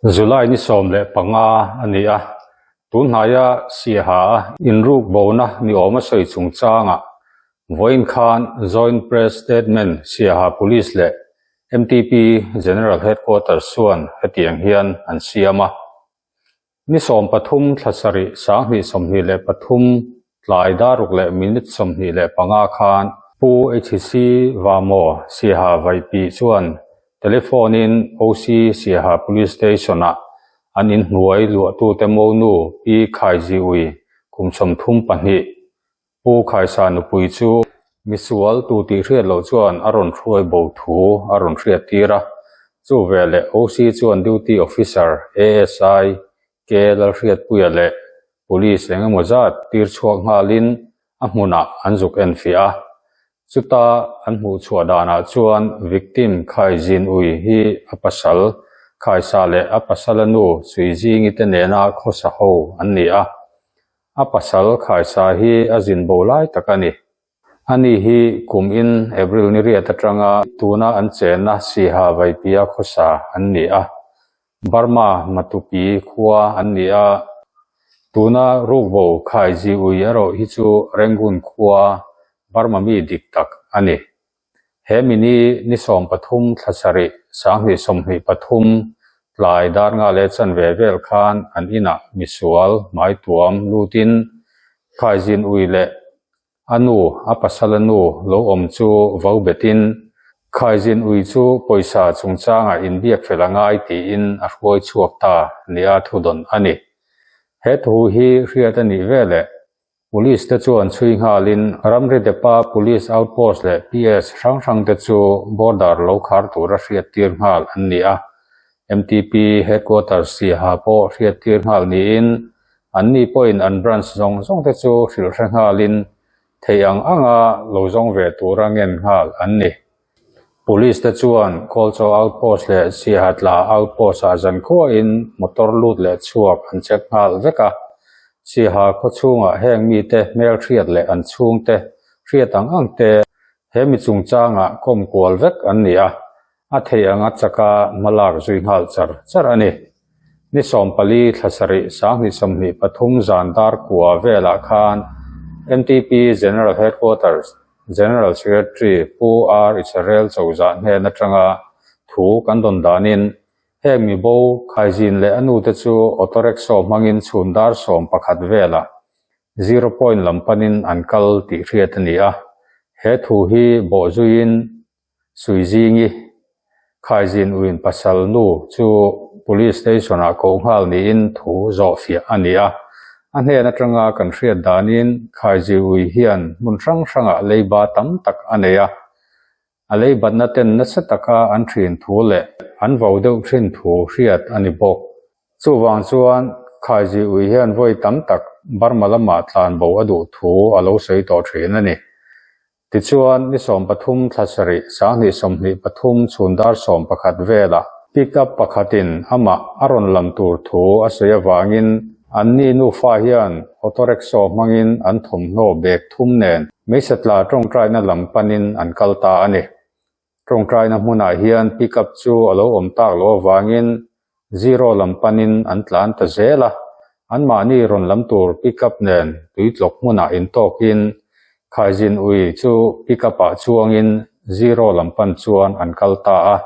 July ni 15 a ni a, tun hnaia Siaha a inruk bona ni awm a sawi chungchangah vawiin khan Joint Press Statement Siaha Police leh MTP General Headquarters chuan hetiang hian an siam a. Ni 13 thla sarih 2023 tlai daruk leh minute 25 khan Pu HC Vamo Siaha Vaipi chuan telephone in OC Siaha Police Station ah an inhnuai luahtute monu Pi Khaiziui kum 32 Pu Khaisa nupui chu misual tu tih hriat loh chuan a rawn hruai bo thu a rawn hriat tir a. Chu veleh OC chuan Duty Officer ASI K Lalhriatpuia leh Police eng emaw zat tir chhuak nghalin a hmunah an zuk enfiah a. Chuta an hmuh chhuah danah chuan victim Khaizin Ui hi a pasal Khaisa leh a pasala nu Suizingi te nena khawsa ho an ni a. A pasal Khaisa hi a zin bo lai tak a ni. Ani hi kum in April ni riat atanga tuna an chenna Siha Vaipia khawsa an ni a. Burma Matupi khua an ni a. Tuna rukbo Khaizi ui erawh hi chu Rangoon khua Burma mi dik tak a ni. He mini ni 13 thla sarih 2023 tlai dar nga leh chanve vel khan an inah misual hmaituam lutin Khaizin ui leh a nu a pasala nu lo awm chu vo betin Khaizin ui chu pawisa chungchangah inbiak fel a ngai tiin a hruai chhuak ta nia thudawn a ni. He thu hi hriat a nih veleh Police te chuan chhui nghalin ramri depa Police Outpost leh PS hrang hrang te chu border lo khar tura hriat tir nghal an ni a. MTP Headquarters Siaha pawh hriat tir nghal niin anni pawhin an branch zawng zawng te chu hrilh hre nghalin theih ang anga lo zawng ve tura ngen nghal an ni. Police te chuan Kawlchaw Outpost leh Siahatla Outpost ah zankhuain motor lut leh chhuak an check nghal vek a. Siaha khaw chhungah heng mite hmel hriat leh an chhungte hriat ang ang te he mi chungchangah kawm kual vek an ni a, a theih anga chaka hmalak zui nghal char char a ni. Ni 14 thla sarih 2023 zan dar kua velah khan MTP General Headquarters General Secretary Pu R Israel Chozah hnen atanga thu kan dawn danin heng mi bo Khaizin leh a nute chu auto rickshaw hmangin chhun dar 11 velah zero point lam panin an kal tih hriat a ni a. He thu hi bawhzuiin Suizingi Khaizin uin pasal nu chu Police Station ah koh nghal niin thu zawh fiah a ni a. A hnen atanga kan hriat danin Khaizi ui hian hmun hrang hrangah leiba tam tak a nei a. A leibatna ten nasa taka an thin thu leh an vo deuh thin thu hriat a ni bawk. Chuvang chuan Khaizi ui hian vawi tam tak Burma lamah tlan bo a duh thu a lo sawi tawh thin a ni. Tichuan, ni 13 thla sarih 2023 chhun dar 11 velah pickup pakhatin amah a rawn lam tur thu a sawi avangin anni nufa hian auto rickshaw hmangin an thawmhnaw bag thum nen Meisatla tawngtaina lam panin an kal ta a ni. Tawngtaina hmunah hian pickup chu a lo awm tak loh avangin zero lam panin an tlan ta zel a. Anmahni rawn lam tur pickup nen tuitlawk hmunah intawkin Khaizin ui chu pickup ah chuangin zero lam pan chuan an kal ta a.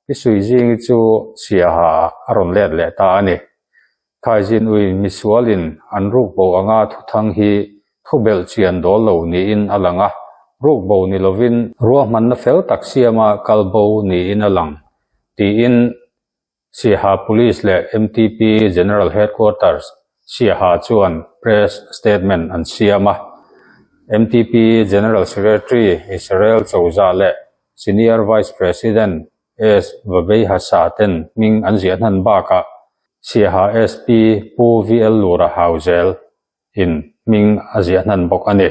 Pi Suizingi chu Siaha ah a rawn let leh ta a ni. Khaizin ui misualin an rukbo anga thuthang hi thubelh chian dawl lo niin a lang a, rukbo ni lovin ruahmanna fel tak siama kalbo niin a lang tiin Siaha Police leh MTP General Headquarters Siaha chuan press statement an siam a. MTP General Secretary Israel Chozah leh Senior Vice President S Vabeihasa ten hming an ziah hnan bakah Siaha SP Pu VL Lura Hauzel in hming a ziah hnan bawk a ni.